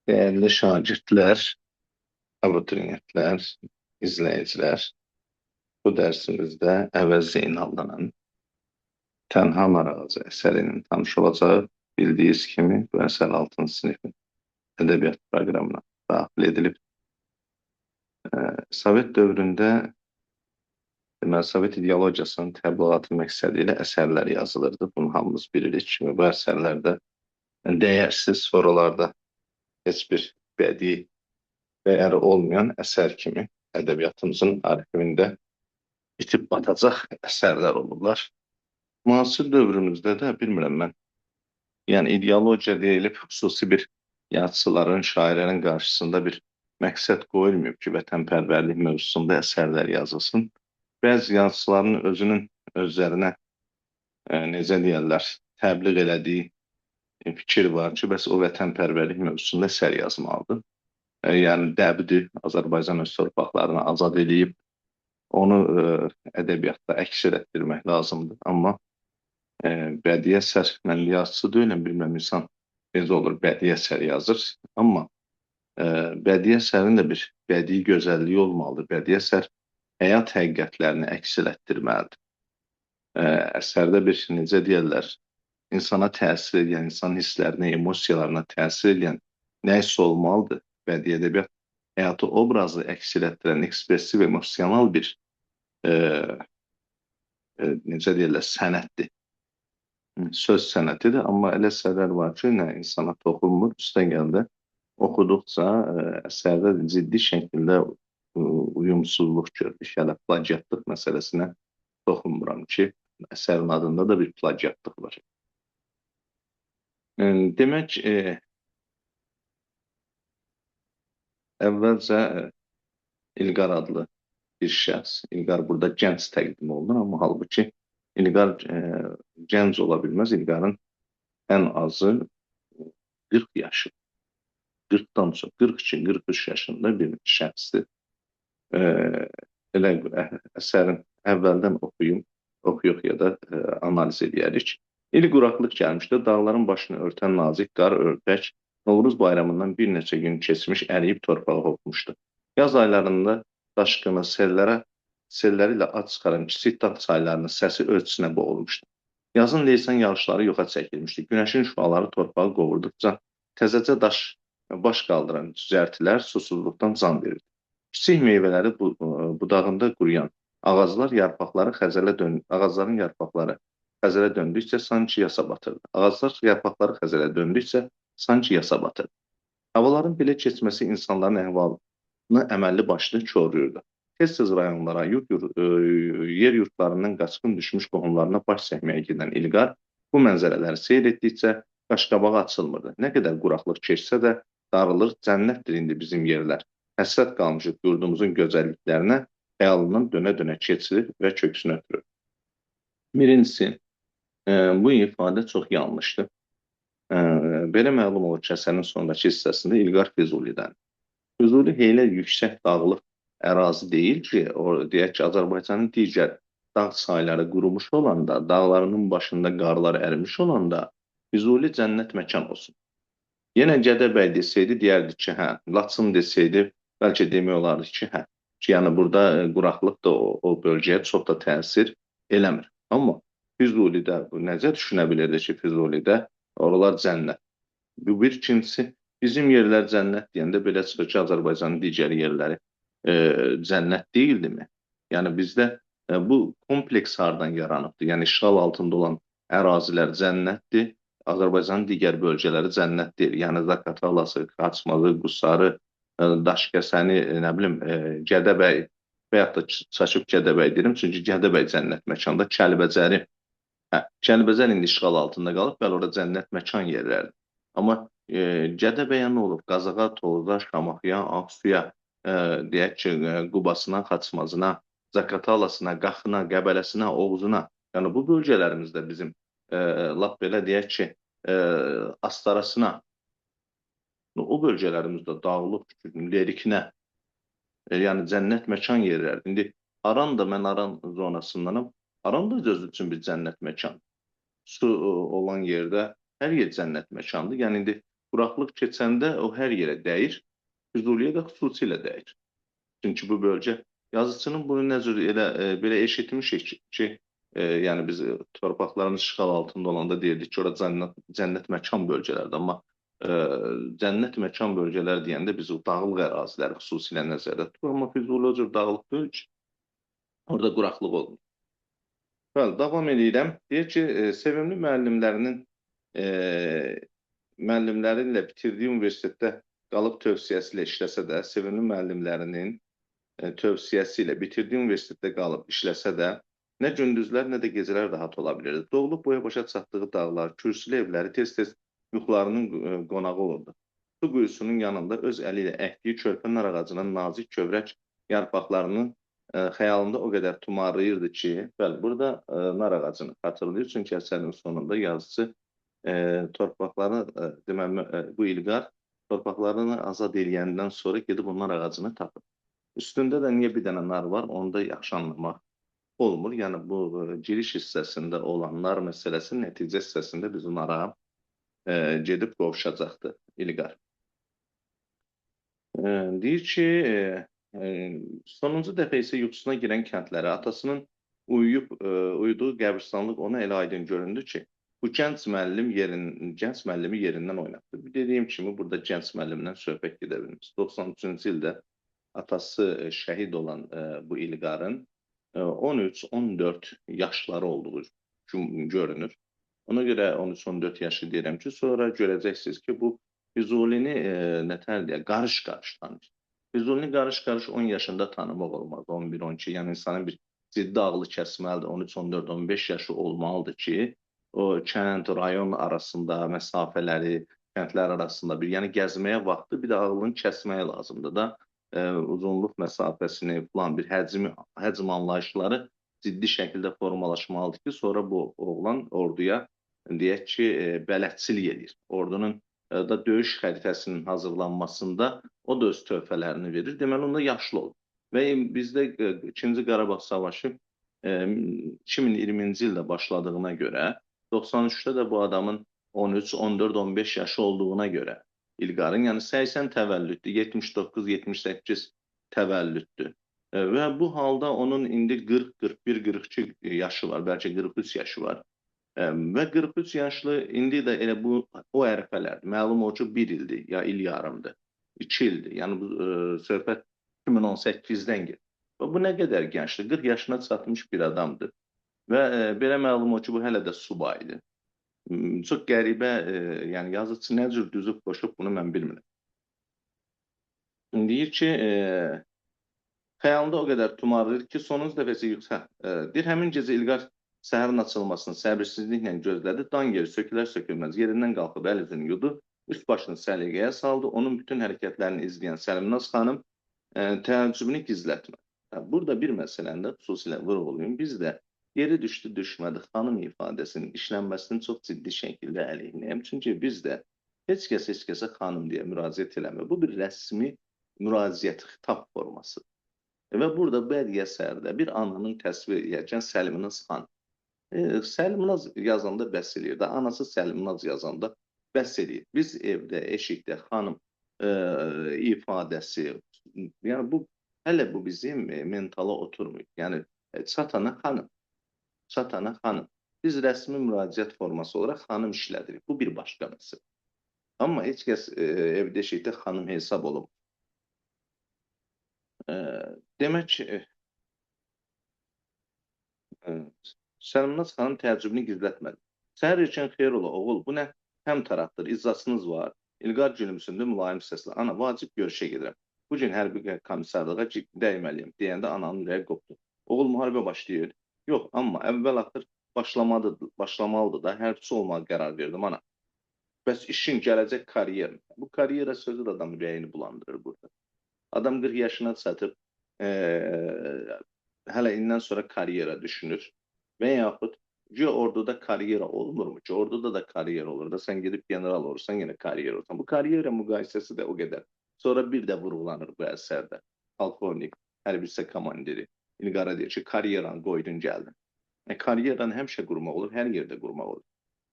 Değerli şagirdlər, abituriyentlər, izləyicilər, bu dərsimizdə Əvəz Zeynalının Tənha Nar Ağacı əsəri ilə tanış olacağıq. Bildiyiniz kimi bu əsər 6-cı sinifin ədəbiyyat proqramına daxil edilib. Sovet dövründə deməli, Sovet ideologiyasının təbliğatı məqsədi ilə əsərlər yazılırdı. Bunu hamımız bilirik ki, bu əsərlərdə dəyərsiz, sonralarda heç bir bədii dəyəri olmayan əsər kimi ədəbiyyatımızın arxivində itib batacaq əsərlər olurlar. Müasir dövrümüzdə də bilmirəm mən, yəni ideologiya deyilib xüsusi bir yazıçıların, şairlərin qarşısında bir məqsəd qoyulmayıb ki, vətənpərvərlik mövzusunda əsərlər yazılsın. Bəzi yazıçıların özünün özlərinə necə deyərlər, təbliğ elədiyi fikir var ki, bəs o vətənpərvərlik mövzusunda əsər yazmalıdır. Yəni dəbdir, Azərbaycan öz torpaqlarını azad eləyib, onu ədəbiyyatda əks etdirmək lazımdır. Amma bədii əsər, mən yazıçı deyiləm, bilmirəm insan necə olur, bədii əsər yazır. Amma bədii əsərin də bir bədii gözəlliyi olmalıdır. Bədii əsər həyat həqiqətlərini əks etdirməlidir. Əsərdə bir, necə deyərlər, insana təsir edən, insan hisslərinə, emosiyalarına təsir edən nəyisə olmalıdır. Bədii ədəbiyyat həyatı obrazı əks etdirən ekspressiv, emosional bir necə deyirlər, sənətdir. Söz sənətidir, amma elə əsərlər var ki, nə insana toxunmur, üstəgəl də oxuduqca əsərdə ciddi şəkildə uyumsuzluq görürük. Hələ plagiatlıq məsələsinə toxunmuram ki, əsərin adında da bir plagiatlıq var. Demək, əvvəlcə İlqar adlı bir şəxs, İlqar burada gənc təqdim olunur, amma halbuki İlqar gənc ola bilməz. İlqarın ən azı 40 yaşı, 40-dan çox, 42-43 yaşında bir şəxsdir. Elə əsərin əvvəldən oxuyuq ya da analiz edərik. İl quraqlıq gəlmişdi, dağların başını örtən nazik qar örtək Novruz bayramından bir neçə gün keçmiş, əriyib torpağa hopmuşdu. Yaz aylarında daşqını, selləri ilə ad çıxaran kiçik dağ çaylarının səsi ölçüsünə boğulmuşdu. Yazın leysan yağışları yoxa çəkilmişdi. Günəşin şüaları torpağı qovurduqca təzəcə daş baş qaldıran cücərtilər susuzluqdan can verirdi. Kiçik meyvələri budağında quruyan ağaclar yarpaqları xəzələ dön ağacların yarpaqları xəzələ döndükcə sanki yasa batırdı. Ağaclar yarpaqları xəzələ döndükcə sanki yasa batırdı. Havaların belə keçməsi insanların əhvalını əməlli başlı koruyurdu. Tez-tez rayonlara, yer yurtlarından qaçqın düşmüş qohumlarına baş çəkməyə gedən İlqar bu mənzərələri seyr etdikcə qaşqabağı açılmırdı. Nə qədər quraqlıq keçsə də darılır, cənnətdir indi bizim yerlər. Həsrət qalmışıq yurdumuzun gözəlliklərinə, xəyalından dönə-dönə keçirir və köksünü ötürür. Birincisi, bu ifadə çox yanlışdır. Belə məlum olur ki, əsərin sondakı hissəsində İlqar Füzulidən. Füzuli elə yüksək dağlıq ərazi deyil ki, o, deyək ki, Azərbaycanın digər dağ çayları qurumuş olanda, dağlarının başında qarlar ərimiş olanda Füzuli cənnət məkan olsun. Yenə Gədəbəy deseydi, deyərdik ki, hə, Laçın deseydi, bəlkə demək olardı ki, hə. Ki, yəni burada quraqlıq da o bölgəyə çox da təsir eləmir. Amma Füzulidə bu necə düşünə bilirdi ki, Füzulidə oralar cənnət. Bu bir ikincisi, bizim yerlər cənnət deyəndə belə çıxır ki, Azərbaycanın digər yerləri cənnət deyildimi? Yəni bizdə bu kompleks hardan yaranıbdır? Yəni işğal altında olan ərazilər cənnətdir, Azərbaycanın digər bölgələri cənnət deyil. Yəni Zaqatalası, Xaçmazı, Qusarı, Daşkəsəni, nə bilim, Gədəbəy və yaxud da çaşıb Gədəbəy deyirəm, çünki Gədəbəy cənnət məkanda, Kəlbəcəri, hə, Kəlbəcər indi işğal altında qalıb, bəli, orada cənnət məkan yerlərdir. Amma Gədəbəyə nə olub? Qazağa, Tovuz'a, Şamaxıya, Ağsuya, deyək ki, Qubasına, Xaçmazına, Zaqatalasına, Qaxına, Qəbələsinə, Oğuzuna. Yəni bu bölgələrimizdə bizim lap belə deyək ki, Astarasına, o bölgələrimizdə dağlıq, Lerikinə, yəni cənnət məkan yerlərdir. İndi Aran da, mən Aran zonasındanam. Aran da özü üçün bir cənnət məkan. Su olan yerdə hər yer cənnət məkandır. Yəni indi Quraqlıq keçəndə o hər yerə dəyir, Füzuliyə də xüsusilə dəyir. Çünki bu bölgə yazıçının bunu nə cür elə belə eşitmişik ki, yəni biz torpaqlarımız işğal altında olanda deyirdik ki, ora cənnət məkan bölgələrdir. Amma cənnət məkan bölgələr deyəndə biz o dağlıq əraziləri xüsusilə nəzərdə tuturuq. Amma Füzuli o cür dağlıq deyil ki, orada quraqlıq olmur. Bəli, davam edirəm. Deyir ki, sevimli müəllimlərinin müəllimləri ilə bitirdiyi universitetdə qalıb tövsiyəsi ilə işləsə də, sevimli müəllimlərinin tövsiyəsi ilə bitirdiyi universitetdə qalıb işləsə də, nə gündüzlər, nə də gecələr rahat ola bilirdi. Doğulub boya başa çatdığı dağlar, kürsülü evləri tez-tez yuxularının qonağı olurdu. Su quyusunun yanında öz əli ilə əkdiyi körpə nar ağacının nazik kövrək yarpaqlarının xəyalında o qədər tumarlayırdı ki, bəli, burada nar ağacını xatırlayır. Çünki əsərin sonunda yazıcı torpaqları, deməli, bu İlqar torpaqlarını azad eləyəndən sonra gedib o nar ağacını tapır. Üstündə də niyə bir dənə nar var, onu da yaxşı anlamaq olmur. Yəni, bu giriş hissəsində olan nar məsələsi nəticə hissəsində biz nara gedib qovuşacaqdır İlqar. Deyir ki, sonuncu dəfə isə yuxusuna girən kəndlərə atasının uyuduğu qəbristanlıq ona elə aydın göründü ki, bu gənc müəllimi yerindən oynatdı. Dediyim kimi, burada gənc müəllimdən söhbət gedə bilməz. 93-cü ildə atası şəhid olan bu İlqarın 13-14 yaşları olduğu görünür. Ona görə 13-14 yaşı deyirəm ki, sonra görəcəksiniz ki, bu Füzulini nətər deyə, qarış-qarış tanıyır. Füzulini qarış-qarış 10 yaşında tanımaq olmaz, 11-12, yəni insanın bir ciddi ağlı kəsməlidir, 13, 14, 15 yaşı olmalıdır ki, o kənd, rayon arasında məsafələri, kəndlər arasında bir, yəni gəzməyə vaxtı, bir də ağlını kəsməyə lazımdır da, uzunluq məsafəsini, falan bir həcm anlayışları ciddi şəkildə formalaşmalıdır ki, sonra bu oğlan orduya, deyək ki, bələdçilik edir. Ordunun da döyüş xəritəsinin hazırlanmasında o da öz töhfələrini verir. Deməli, onda yaşlı olur. Və bizdə 2-ci Qarabağ Savaşı 2020-ci ildə başladığına görə, 93-də də bu adamın 13, 14, 15 yaşı olduğuna görə İlqarın, yəni 80 təvəllüddür, 79, 78 təvəllüddür. Və bu halda onun indi 40, 41, 42 yaşı var, bəlkə 43 yaşı var. Və 43 yaşlı indi də elə bu o ərəfələrdir. Məlum o ki, bir ildir, ya il yarımdır, 2 ildir. Yəni bu söhbət 2018-dən gedir. Və bu nə qədər gəncdir, 40 yaşına çatmış bir adamdır. Və belə məlum o ki, bu hələ də subaydır. Çox qəribə, yəni yazıçı nə cür düzüb qoşub bunu mən bilmirəm. Deyir ki, xəyalında o qədər tumarlayır ki, sonuncu dəfəsi yüksək. Deyir, həmin gecə İlqar səhərin açılmasını səbirsizliklə gözlədi, dan yeri sökülər sökülməz, yerindən qalxıb əl üzünü yudu, üst başını səliqəyə saldı, onun bütün hərəkətlərini izləyən Səlimnaz xanım təəccübünü gizlətmədi. Burada bir məsələni də xüsusilə vurğulayım, biz də yeri düşdü düşmədi xanım ifadəsinin işlənməsinin çox ciddi şəkildə əleyhinəyəm. Çünki bizdə heç kəs heç kəsə xanım deyə müraciət eləmir. Bu bir rəsmi müraciət, xitab formasıdır. Və burada bədii əsərdə bir ananın təsvir edəcən Səlimnaz xanım. Səlimnaz yazanda bəs eləyir də, anası Səlimnaz yazanda bəs eləyir. Biz evdə, eşikdə xanım ifadəsi, yəni bu hələ bu bizim mentala oturmuyor. Yəni çatana xanım, çatana xanım. Biz rəsmi müraciət forması olaraq xanım işlədirik. Bu bir başqa məsələ. Amma heç kəs evdə, eşikdə xanım hesab olunmur. Demək ki, Səlimnaz xanım təəccübünü gizlətmədi. Səhər erkən xeyir ola, oğul, bu nə həm tarafdır, iclasınız var. İlqar gülümsündü mülayim səslə. Ana, vacib görüşə gedirəm. Bu gün hərbi komissarlığa dəyməliyəm, deyəndə ananın ürəyi qopdu. Oğul, müharibə başlayır. Yox, amma əvvəl-axır başlamalıdır da, hərbçi olmağa qərar verdim, ana. Bəs işin, gələcək karyerin. Bu karyera sözü də adam ürəyini bulandırır burada. Adam 40 yaşına çatıb, hələ indən sonra karyera düşünür. Və yaxud, güya orduda karyera olmurmu ki? Orduda da karyera olur da, sən gedib general olursan, yenə karyera olursan. Bu karyera müqayisəsi də o qədər. Sonra bir də vurğulanır bu əsərdə. Polkovnik, hərbi hissə komandiri İlqara deyir ki, karyeranı qoydun, gəldin. Karyeranı həmişə qurmaq olur, hər yerdə qurmaq olur.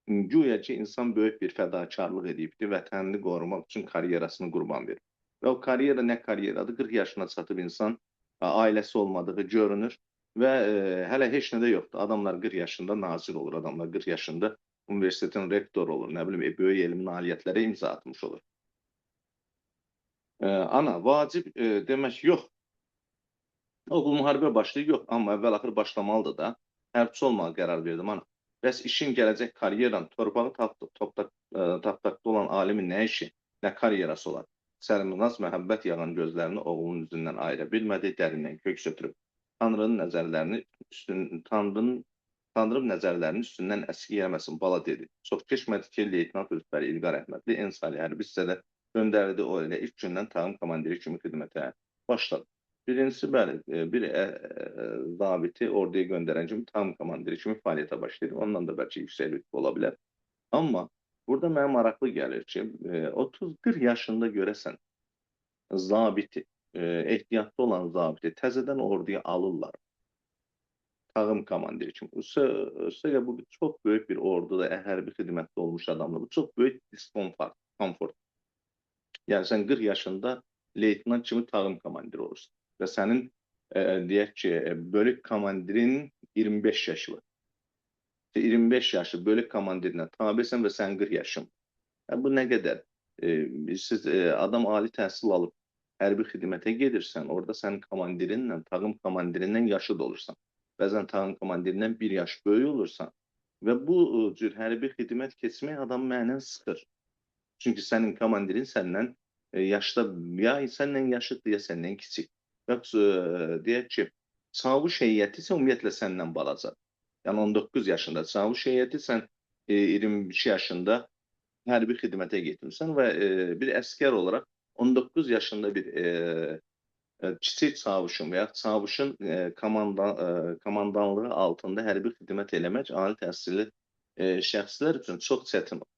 Güya ki, insan böyük bir fədakarlıq edibdir, vətənini qorumaq üçün karyerasını qurban verib. Və o karyera nə karyeradır? 40 yaşına çatıb insan ailəsi olmadığı görünür və hələ heç nə də yoxdur. Adamlar 40 yaşında nazir olur, adamlar 40 yaşında universitetin rektoru olur, nə bilim, böyük elmi nailiyyətlərə imza atmış olur. Ana, vacib demək yox. Oğul müharibə başlayır, yox, amma əvvəl-axır başlamalıdır da. Hərbçi olmağa qərar verdim, ana. Bəs işin gələcək karyeran, torpağı tapdaqda olan alimin nə işi, nə karyerası olar? Sərvinaz məhəbbət yağan gözlərini oğlunun üzündən ayıra bilmədi, dərindən köks ötürüb. Tanrının nəzərlərinin üstündən əski eləməsin, bala dedi. Çox keçmədi ki, leytenant rütbəli İlqar Əhmədli en saylı hərbi hissədə göndərildi. O elə ilk gündən tağım komandiri kimi xidmətə başladı. Birincisi, bəli, bir zabiti orduya göndərən kimi tağım komandiri kimi fəaliyyətə başlayır. Ondan da bəlkə yüksək rütbə ola bilər. Amma burada mənə maraqlı gəlir ki, 30-40 yaşında görəsən zabiti, ehtiyatlı olan zabiti təzədən orduya alırlar. Tağım komandiri kimi. Üstəgəl bu çox böyük bir orduda hərbi xidmətdə olmuş adamlar. Bu çox böyük diskomfort. Yəni sən 40 yaşında leytenant kimi tağım komandiri olursun. Və sənin, deyək ki, bölük komandirin 25 yaşı var. 25 yaşı bölük komandirinə tabesən və sən 40 yaşın. Bu nə qədər? Siz, adam ali təhsil alıb hərbi xidmətə gedirsən, orada sən komandirinlə, tağım komandirindən yaşıd olursan. Bəzən tağım komandirindən bir yaş böyük olursan. Və bu cür hərbi xidmət keçmək adam mənən sıxır. Çünki sənin komandirin səndən yaşda, ya səndən yaşıddır, ya səndən kiçik. Və deyək ki, çavuş heyəti isə ümumiyyətlə səndən balacadır. Yəni 19 yaşında çavuş heyəti, sən 22 yaşında hərbi xidmətə getmirsən və bir əskər olaraq 19 yaşında bir kiçik çavuşun və ya çavuşun komandanlığı altında hərbi xidmət eləmək ali təhsilli şəxslər üçün çox çətin olur.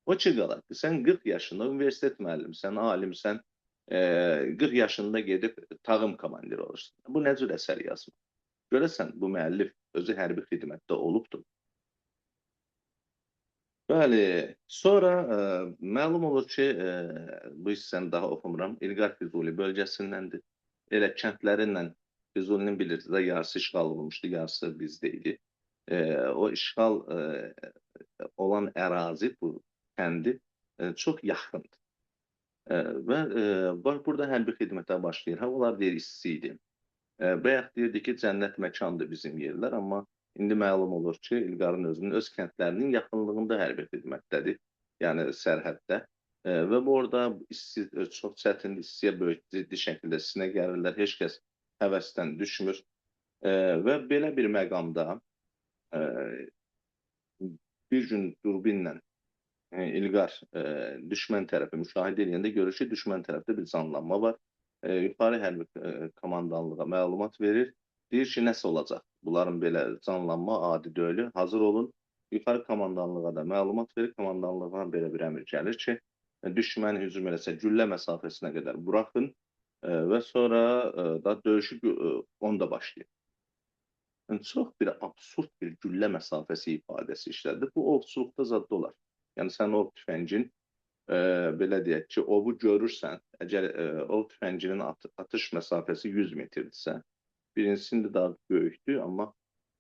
O ki qalır ki, sən 40 yaşında universitet müəllimisən, alimsən, 40 yaşında gedib tağım komandiri olursun. Bu nə cür əsər yazmaq? Görəsən, bu müəllif özü hərbi xidmətdə olubdur. Bəli, sonra məlum olur ki, bu hissəni daha oxumuram, İlqar Füzuli bölgəsindəndir. Elə kəndlərinlə Füzulinin bilirsiniz də, yarısı işğal olmuşdu, yarısı bizdə idi. O işğal olan ərazi, bu kəndi çox yaxındır. Və burada hərbi xidmətə başlayır. Havalar deyir, isti idi. Bayaq deyirdi ki, cənnət məkandır bizim yerlər, amma indi məlum olur ki, İlqarın özünün öz kəndlərinin yaxınlığında hərbi xidmətdədir, yəni sərhəddə. Və bu orada isti, çox çətin, istiyə böyük ciddi şəkildə sinə gərirlər, heç kəs həvəsdən düşmür. Və belə bir məqamda bir gün durbinlə İlqar düşmən tərəfi müşahidə edəndə görür ki, düşmən tərəfdə bir canlanma var. Yuxarı hərbi komandanlığa məlumat verir. Deyir ki, nəsə olacaq. Bunların belə canlanma adi deyil. Hazır olun. Yuxarı komandanlığa da məlumat verir. Komandanlığa belə bir əmr gəlir ki, düşmən hücum eləsə güllə məsafəsinə qədər buraxın və sonra da döyüşü onda başlayır. Yəni, çox bir absurd bir güllə məsafəsi ifadəsi işlədir. Bu ovçuluqda zadda olar. Yəni, sən ov tüfəngin, belə deyək ki, ovu görürsən, əgər ov tüfənginin atış məsafəsi 100 metrdirsə, birincisində daha böyükdür, amma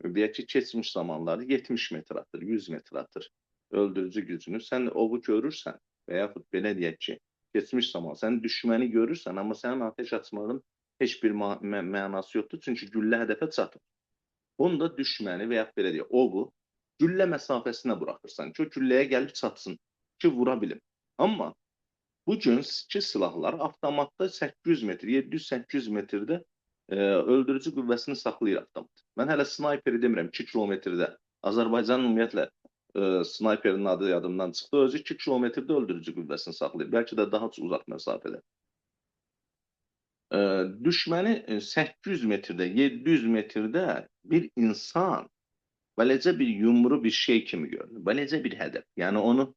deyək ki, keçmiş zamanlarda 70 metr atır, 100 metr atır öldürücü gücünü. Sən ovu görürsən və yaxud belə deyək ki, keçmiş zaman sən düşməni görürsən, amma sənin atəş açmağın heç bir mənası yoxdur, çünki güllə hədəfə çatır. Bunu da düşməni və yaxud belə deyək, ovu güllə məsafəsinə buraxırsan ki, o gülləyə gəlib çatsın ki, vura bilim. Amma bugünkü silahlar avtomatda 800 metr, 700-800 metrdə öldürücü qüvvəsini saxlayır avtomat. Mən hələ snayperi demirəm, 2 kilometrdə. Azərbaycanın ümumiyyətlə snayperinin adı yadımdan çıxdı. Özü 2 kilometrdə öldürücü qüvvəsini saxlayır. Bəlkə də daha uzaq məsafədə. Düşməni 800 metrdə, 700 metrdə bir insan beləcə bir yumru bir şey kimi görünür. Beləcə bir hədəf. Yəni onu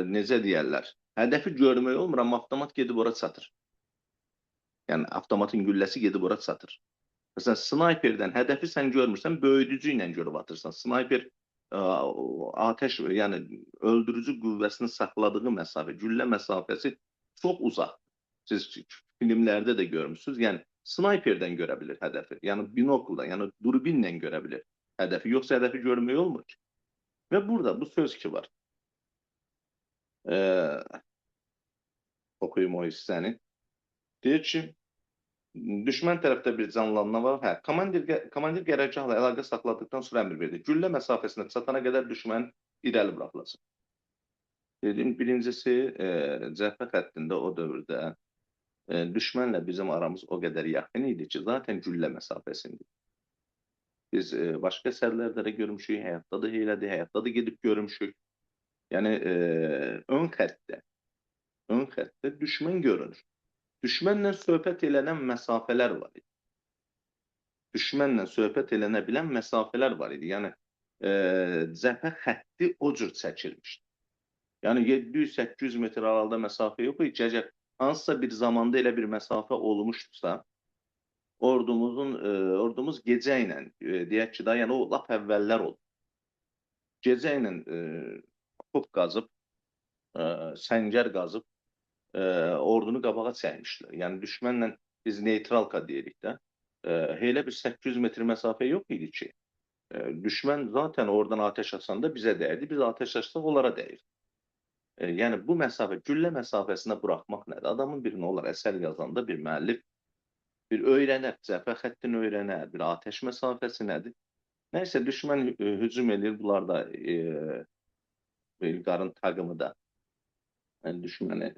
necə deyərlər? Hədəfi görmək olmur, amma avtomat gedib ora çatır. Yəni avtomatın gülləsi gedib ora çatır. Məsələn, snayperdən hədəfi sən görmürsən, böyüdücü ilə görüb atırsan. Snayper Atəş, yəni öldürücü qüvvəsini saxladığı məsafə, güllə məsafəsi çox uzaq. Siz filmlərdə də görmüsünüz. Yəni snayperdən görə bilir hədəfi. Yəni binoklda, yəni durbinlə görə bilir hədəfi. Yoxsa hədəfi görmək olmur ki. Və burada bu söz ki var. Oxuyum o hissəni. Deyir ki, düşmən tərəfdə bir canlanma var. Hə, komandir qərargahla əlaqə saxladıqdan sonra əmr verdi. Güllə məsafəsinə çatana qədər düşmən irəli buraxılacaq. Dedim, birincisi, cəbhə xəttində o dövrdə düşmənlə bizim aramız o qədər yaxın idi ki, zaten güllə məsafəsində. Biz başqa əsərlərdə də görmüşük, həyatda da elədir, həyatda da gedib görmüşük. Yəni, ön xəttdə düşmən görünür. Düşmənlə söhbət elənən məsafələr var idi. Düşmənlə söhbət elənə bilən məsafələr var idi. Yəni, cəbhə xətti o cür çəkilmişdi. Yəni, 700-800 metr aralıda məsafə yox idi. Əgər hansısa bir zamanda elə bir məsafə olmuşdursa, ordumuz gecə ilə, deyək ki, da, yəni o lap əvvəllər oldu. Gecə ilə top qazıb, səngər qazıb, ordunu qabağa çəkmişdilər. Yəni, düşmənlə biz neytralka deyirik də, elə bir 800 metr məsafə yox idi ki, düşmən zaten oradan atəş açanda bizə dəyirdi, biz atəş açsaq onlara dəyir. Yəni, bu məsafə, güllə məsafəsinə buraxmaq nədir? Adamın bir nə olar, əsər yazanda bir müəllif bir öyrənər, cəbhə xəttini öyrənər, bir atəş məsafəsi nədir? Nəysə, düşmən hücum edir, bunlar da İlqarın taqımı da düşməni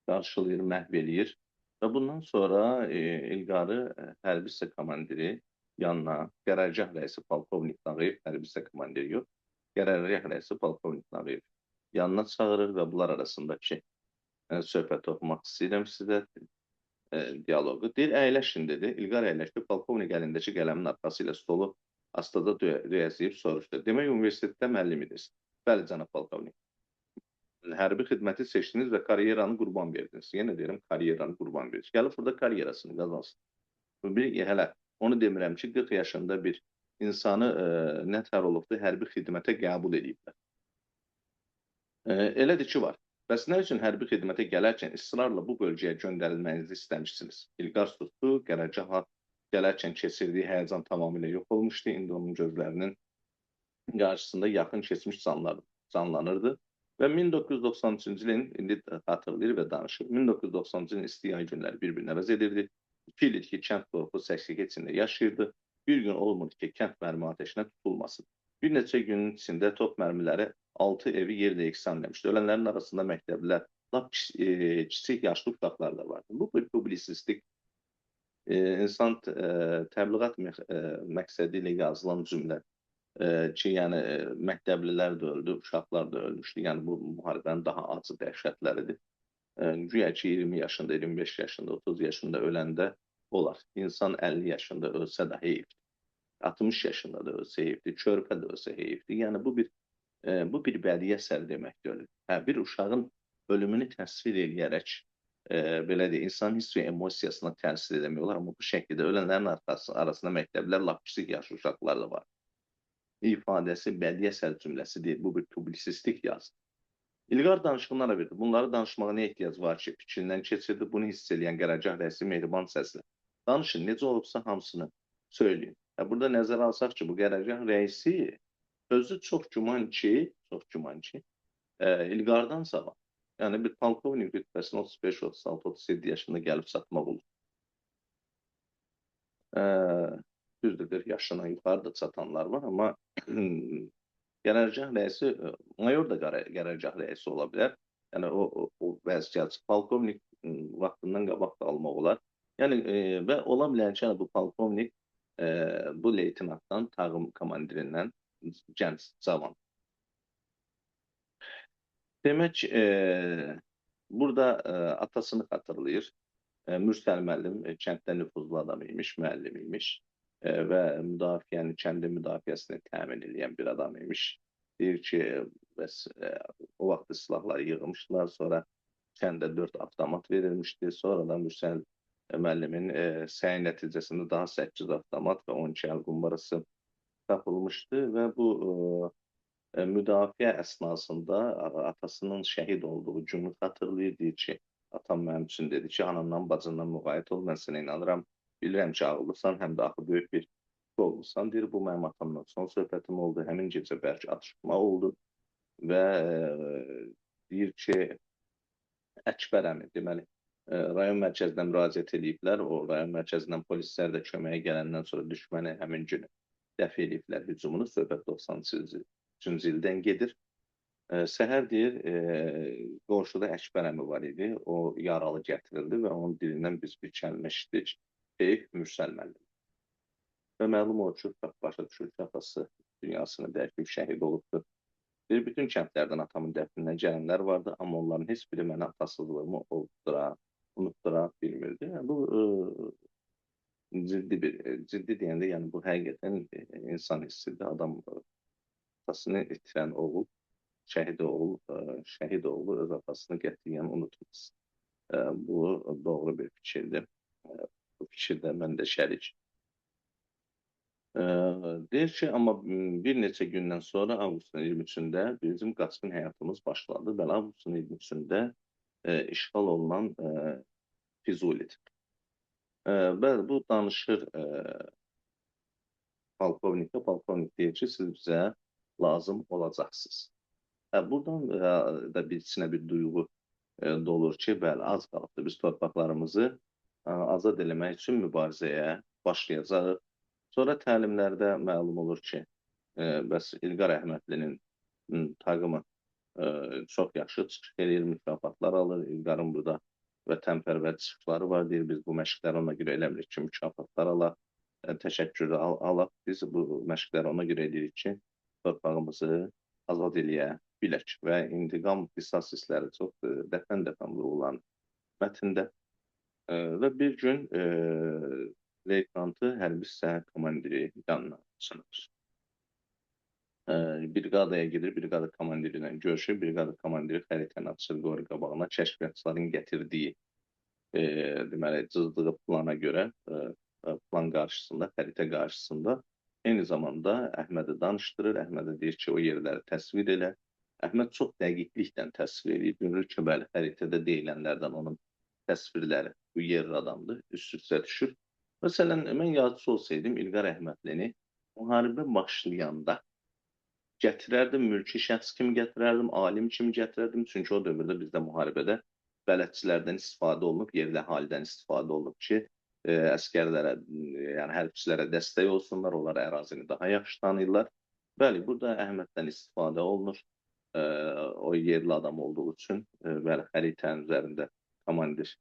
qarşılayır, məhv eləyir və bundan sonra İlqarı hərbi hissə komandiri yanına, qərargah rəisi polkovnik Nağıyev, hərbi hissə komandiri yox, qərargah rəisi polkovnik Nağıyev yanına çağırır və bunlar arasındakı söhbəti oxumaq istəyirəm sizə, dialoqu. Deyir, əyləşin, dedi. İlqar əyləşdi. Polkovnik əlindəki qələmin arxası ilə stolu astada döyəzləyib soruşdu. Demək, universitetdə müəllim idiniz. Bəli, cənab polkovnik. Hərbi xidməti seçdiniz və karyeranı qurban verdiniz. Yenə deyirəm, karyeranı qurban verdiniz. Gəlib burada karyerasını qazansın. Bir, hələ onu demirəm ki, 40 yaşında bir insanı nə tər olubdur, hərbi xidmətə qəbul ediblər. Elədir ki, var. Bəs nə üçün hərbi xidmətə gələrkən israrla bu bölgəyə göndərilməyinizi istəmişsiniz? İlqar susdu, qərargaha gələrkən keçirdiyi həyəcan tamamilə yox olmuşdu. İndi onun gözlərinin qarşısında yaxın keçmiş canlanırdı. Və 1993-cü ilin, indi xatırlayır və danışır, 1993-cü ilin isti yay günləri bir-birini əvəz edirdi. 2 il ki, kənd qorxu səksəkə içində yaşayırdı. Bir gün olmurdu ki, kənd mərmi atəşinə tutulmasın. Bir neçə günün içində top mərmiləri 6 evi yerlə yeksan eləmişdi. Ölənlərin arasında məktəblilər, lap kiçik yaşlı uşaqlar da vardı. Bu bir publisistik insan təbliğat məqsədi ilə yazılan cümlə ki, yəni məktəblilər də öldü, uşaqlar da ölmüşdü. Yəni bu müharibənin daha acı dəhşətləridir. Güya ki, 20 yaşında, 25 yaşında, 30 yaşında öləndə olar. İnsan 50 yaşında ölsə də heyifdir. 60 yaşında da ölsə heyifdir, körpə də ölsə heyifdir. Yəni bu bir bədii əsər demək deyil. Hə, bir uşağın ölümünü təsvir eləyərək, belə deyək, insan hiss və emosiyasına təsir eləmək olar. Amma bu şəkildə ölənlərin arasında məktəblilər, lap kiçik yaşlı uşaqlar da var. İfadəsi bədii əsər cümləsi deyil. Bu bir publisistik yazı. İlqar danışığına ara verdi. Bunları danışmağa nə ehtiyac var ki, fikrindən keçirdi. Bunu hiss eləyən qərargah rəisi mehriban səslə. Danışın, necə olubsa hamısını söyləyin. Burada nəzərə alsaq ki, bu qərargah rəisi özü çox güman ki, İlqardan savaq. Yəni bir polkovnik rütbəsini 35, 36, 37 yaşında gəlib çatmaq olur. Düzdür, 40 yaşından yuxarı da çatanlar var, amma qərargah rəisi, mayor da qərargah rəisi ola bilər. Yəni o vəziyyət, polkovnik vaxtından qabaq da almaq olar. Yəni və ola bilər ki, bu polkovnik bu leytenantdan, tağım komandirindən gənc, cavan. Demək, burada atasını xatırlayır. Mürsəl müəllim kənddə nüfuzlu adam imiş, müəllim imiş və müdafiəni, kəndin müdafiəsini təmin edən bir adam imiş. Deyir ki, bəs o vaxt silahları yığmışdılar, sonra kəndə 4 avtomat verilmişdi. Sonradan Mürsəl müəllimin səyi nəticəsində daha 8 avtomat və 12 əl qumbarası tapılmışdı və bu Müdafiə əsnasında atasının şəhid olduğu günü xatırlayır, deyir ki, atam mənim üçün dedi ki, anandan, bacından müğayət ol, mən sənə inanıram, bilirəm ki, ağıllısan, həm də axı böyük bir olmusan. Deyir, bu mənim atamdan son söhbətim oldu, həmin gecə bərk atışma oldu və deyir ki, Əkbər əmi, deməli, rayon mərkəzinə müraciət eləyiblər, o rayon mərkəzindən polislər də köməyə gələndən sonra düşməni həmin günü dəf eləyiblər hücumunu, söhbət 93-cü ildən gedir. Səhər deyir, qonşuda Əkbər əmi var idi, o yaralı gətirildi və onun dilindən biz bir kəlmə eşitdik, Heyf Mürsəl müəllim. Və məlum olur ki, başa düşür ki, atası dünyasını dəyişib şəhid olubdur. Deyir, bütün kəndlərdən atamın dəfninə gələnlər vardı, amma onların heç biri mənə atasızlığımı unutdura bilmirdi. Yəni, bu ciddi bir, ciddi deyəndə, yəni bu həqiqətən insan hissidir. Adam atasını itirən oğul, şəhid oğul, şəhid oğlu öz atasını qətiyyən unutmaz. Bu doğru bir fikirdir. Bu fikirdə mən də şərik. Deyir ki, amma bir neçə gündən sonra avqustun 23-ündə bizim qaçqın həyatımız başladı. Bəli, avqustun 23-ündə işğal olunan Füzulidir. Bəli, bu danışır polkovnikə. Polkovnik deyir ki, siz bizə lazım olacaqsınız. Buradan da bir içinə bir duyğu dolur ki, bəli, az qalıbdır. Biz torpaqlarımızı azad eləmək üçün mübarizəyə başlayacağıq. Sonra təlimlərdə məlum olur ki, bəs İlqar Əhmədlinin taqımı çox yaxşı çıxış eləyir, mükafatlar alır. İlqarın burada vətənpərvər çıxışları var, deyir, biz bu məşqləri ona görə eləmirik ki, mükafatlar alaq, təşəkkür alaq. Biz bu məşqləri ona görə eləyirik ki, torpağımızı azad eləyə bilək və intiqam qisas hissləri çox dəfən-dəfən vurğulanır mətndə. Və bir gün leytenantı hərbi hissə komandiri yanına çağırır. Briqadaya gedir, briqada komandiri ilə görüşür. Briqada komandiri xəritəni açır, qoyur qabağına. Kəşfiyyatçıların gətirdiyi deməli, cızdığı plana görə, plan qarşısında, xəritə qarşısında eyni zamanda Əhmədi danışdırır. Əhmədə deyir ki, o yerləri təsvir elə. Əhməd çox dəqiqliklə təsvir eləyir. Görür ki, bəli, xəritədə deyilənlərdən onun təsvirləri bu yerli adamdır, üst-üstə düşür. Məsələn, mən yazıcı olsaydım İlqar Əhmədlini müharibə başlayanda gətirərdim, mülki şəxs kimi gətirərdim, alim kimi gətirərdim. Çünki o dövrdə bizdə müharibədə bələdçilərdən istifadə olunub, yerli əhalidən istifadə olunub ki, əskərlərə, yəni hərbçilərə dəstək olsunlar, onlar ərazini daha yaxşı tanıyırlar. Bəli, burada Əhməddən istifadə olunur. O yerli adam olduğu üçün, bəli, xəritənin üzərində komandir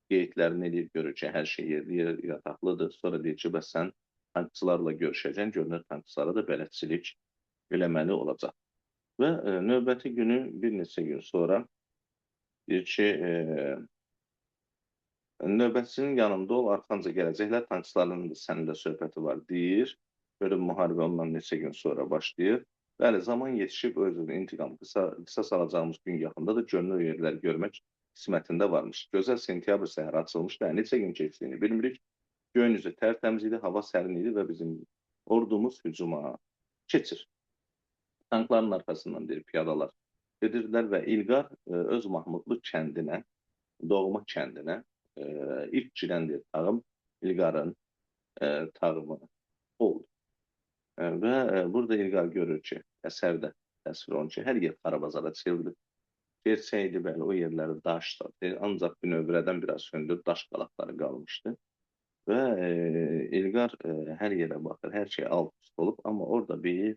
qeydlərini eləyir, görür ki, hər şey yerli yer yataqlıdır. Sonra deyir ki, bəs sən tankçılarla görüşəcəksən, görünür tankçılara da bələdçilik eləməli olacaq. Və növbəti günü bir neçə gün sonra deyir ki, növbətçinin yanında ol, arxanca gələcəklər, tankçıların da səninlə söhbəti var, deyir. Görür, müharibə ondan neçə gün sonra başlayır. Bəli, zaman yetişib özünün intiqam qisas alacağımız gün yaxındadır, görünür yerləri görmək qismətində varmış. Gözəl sentyabr səhəri açılmış, daha neçə gün keçdiyini bilmirik. Göyün üzü tərtəmiz idi, hava sərin idi və bizim ordumuz hücuma keçir. Tankların arxasından deyir, piyadalar gedirdilər və İlqar öz Mahmudlu kəndinə, doğma kəndinə ilk girən deyir, tağım İlqarın tağımı oldu. Və burada İlqar görür ki, əsərdə təsvir olunur ki, hər yer xarabazara çevrilir. Gerçəkdir, bəli, o yerlərdə daş da, ancaq bünövrədən biraz hündür daş qalaqları qalmışdı. Və İlqar hər yerə baxır, hər şey alt üst olub, amma orada bir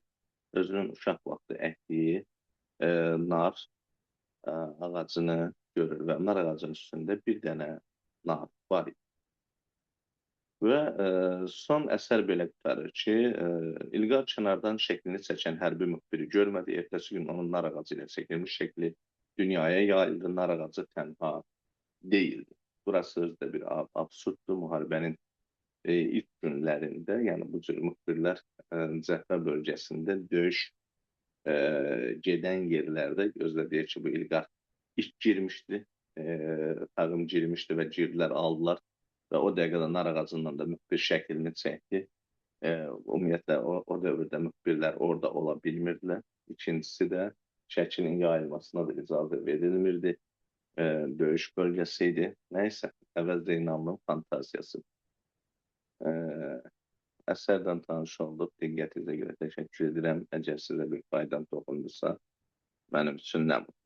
özünün uşaq vaxtı əkdiyi nar ağacını görür və nar ağacının üstündə bir dənə nar var idi. Və son əsər belə qurtarır ki, İlqar Çınardan şəklini çəkən hərbi müxbiri görmədi. Ertəsi gün onun nar ağacı ilə çəkilmiş şəkli dünyaya yayıldı. Nar ağacı tənha deyildi. Burası özü də bir absurddur. Müharibənin ilk günlərində, yəni bu cür müxbirlər cəbhə bölgəsində döyüş gedən yerlərdə gözlə deyir ki, bu İlqar ilk girmişdi, tağım girmişdi və girdilər, aldılar və o dəqiqədə nar ağacından da müxbir şəklini çəkdi. Ümumiyyətlə o dövrdə müxbirlər orada ola bilmirdilər. İkincisi də şəklin yayılmasına da icazə verilmirdi. Döyüş bölgəsi idi. Nəysə, Əvəz Zeynalının fantaziyası. E, Əsərdən tanış olduq. Diqqətinizə görə təşəkkür edirəm. Əgər sizə bir faydam toxundursa, mənim üçün nə mutlu.